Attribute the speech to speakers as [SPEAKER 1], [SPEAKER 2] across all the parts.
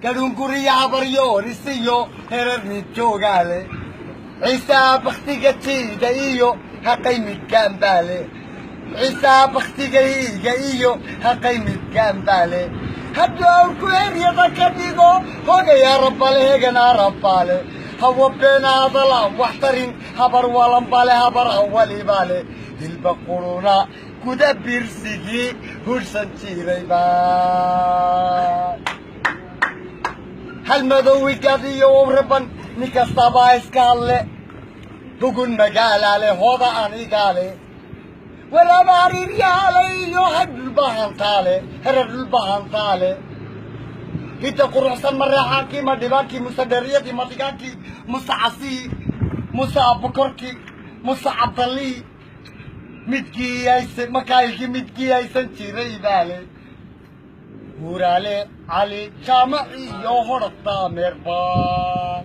[SPEAKER 1] Gadhunguriya habaryoorisiyo herar mid joogaale, Ciisaa baktiga jiida iyo haqay midkaan baale, Ciisaa baktigayga iyo haqay midkaan baale. Hadduu awrku heryada ka dhigo hogayaa rabbale, heganaa rabbaale. Hawa beenaadalaan wax tarin, habar walanbale, habar awalibale, hilba quruna guda birsigii hursan jiray baa. Hal madowigad iyo wawraban, nin kastabaa iska hadle, bugun magaalaale, hooda anigaale, walaaba hariiryaale iyo hag dhulbahantaale, herer dhulbahantaale. Hidda quruxsan mareexaankii, madhibaankii, musedheriyadii, madigaankii, muse casii, muse abukorkii, muse cabdallii, midkii aysan makaayilkii, midkii aysan jiray baale. Huraale Cali Jaamac iyo hodhad daameerbaan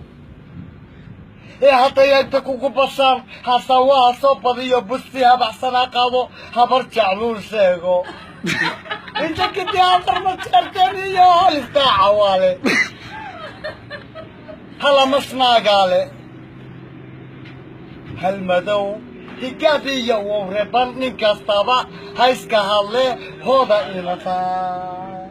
[SPEAKER 1] ee hadday inta kugu bashaan, hasawaha soo badiyo, busti habaxsanaa qaado, habar jecluul sheego. Inta kadib hadarma jeerteen iyo halistaa cawaale, halamasnaagaale. Hal madow higaad iyo wawreban, nin kastaba ha iska hadle, hooda inataa.